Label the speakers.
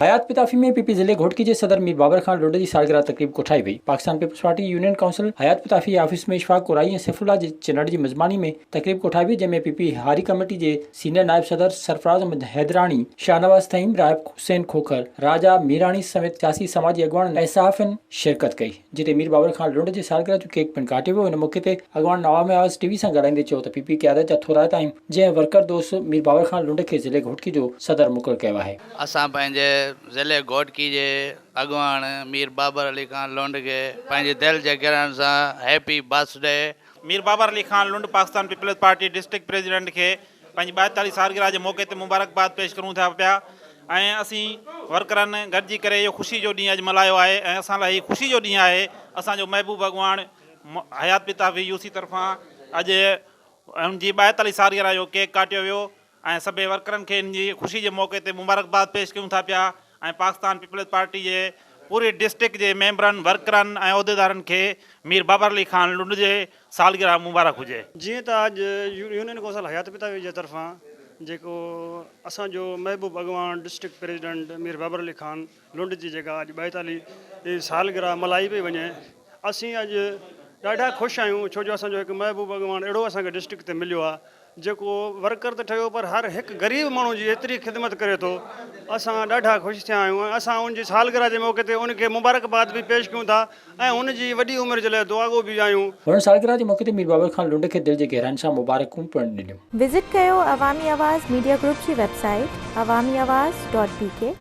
Speaker 1: حيات Pitafi ۾ P P ضلعي گهوٽڪي جي صدر مير بابر خان لنڊ جي سالگرهه تقريب ڪوٺائي وئي. Pakistan peoples party union council Hayat Pitafi جي آفيس ۾ اشفاق ڪورائي ۽ سيف الله جي چنڙ جي مزماني ۾ تقريب ڪوٺائي وئي جنهن ۾ پي پي هاري ڪميٽي جي سينيئر نائب صدر سرفراز احمد حيدراڻي، شاهنواز ٿهيم، راهب حسين کوکر، راجا ميراڻي سميت سياسي سماجي اڳواڻن ۽ صحافين شرڪت ڪئي. جتي مير بابر خان لنڊ جي سالگرهه جو ڪيڪ پڻ ڪاٽيو ويو. ان موقعي تي اڳواڻن عوامي آواز ٽي وي سان ڳالهائيندي چيو ته پي پي قيادت جا ٿورائتا آهيون جنهن ورڪر دوست مير بابر خان لنڊ کي ضلعي گهوٽڪي جو صدر مقرر ڪيو آهي.
Speaker 2: اسان پنهنجي ضلعي گهوٽڪي جي اڳواڻ مير بابر علي خان لنڊ کي پنهنجي دل جي گهرائين سان happy birthday.
Speaker 3: Mir Babar Ali Khan Lund Pakistan peoples party district president کي پنهنجي 42 سالگرهه جي موقعي تي مبارڪباد پيش ڪرون ٿا پيا ۽ اسين ورڪرن گڏجي ڪري اهو خوشي جو ڏينهن اڄ ملهايو آهي ۽ اسان لاء هي خوشي جو ڏينهن آهي اسان جو محبوب اڳواڻ حيات پتافي يو سي طرفان اڄ ان جي 42 سالگرهه جو ڪيڪ ڪاٽيو ويو ۽ سڀئي ورڪرن کي ان جي خوشي جي موقعي تي مبارڪباد پيش ڪيون ٿا پيا ۽ پاڪستان پيپلز پارٽي جي پوري ڊسٽرڪٽ جي ميمبرن، ورڪرن ۽ عهديدارن کي مير بابر علي خان لنڊ جي سالگرهه مبارڪ هجي.
Speaker 4: جيئن ته اڄ يونين ڪونسل حيات پتافي جي طرفان جيڪو اسان جو محبوب اڳواڻ ڊسٽرڪٽ پريزيڊنٽ مير بابر علي خان لنڊ جي جيڪا اڄ 42 سالگرهه ملهائي پئي وڃي اسين اڄ ڏاڍا خوش آهيون ڇو جو اسان جو هڪ محبوب اڳواڻ اهڙو اسان کي ڊسٽرڪٽ تي مليو آهي جيڪو ورڪر ته ٺهيو پر هر هڪ غريب ماڻهو جي ايتري خدمت ڪري ٿو اسان ڏاڍا خوش ٿيا آهيون ۽ اسان ان جي سالگرهه جي موقعي تي ان کي مبارڪباد به پيش ڪيون ٿا ۽ هن جي وڏي عمر جي لاء دعاگو به آهيون.
Speaker 1: هن سالگرهه جي موقعي تي مير بابر خان لنڊ کي دل جي گهراين سان مبارڪون پڻ ڏنيون.
Speaker 5: وزٽ ڪيو عوامي آواز ميڊيا گروپ جي website Awami Awaz dot B K.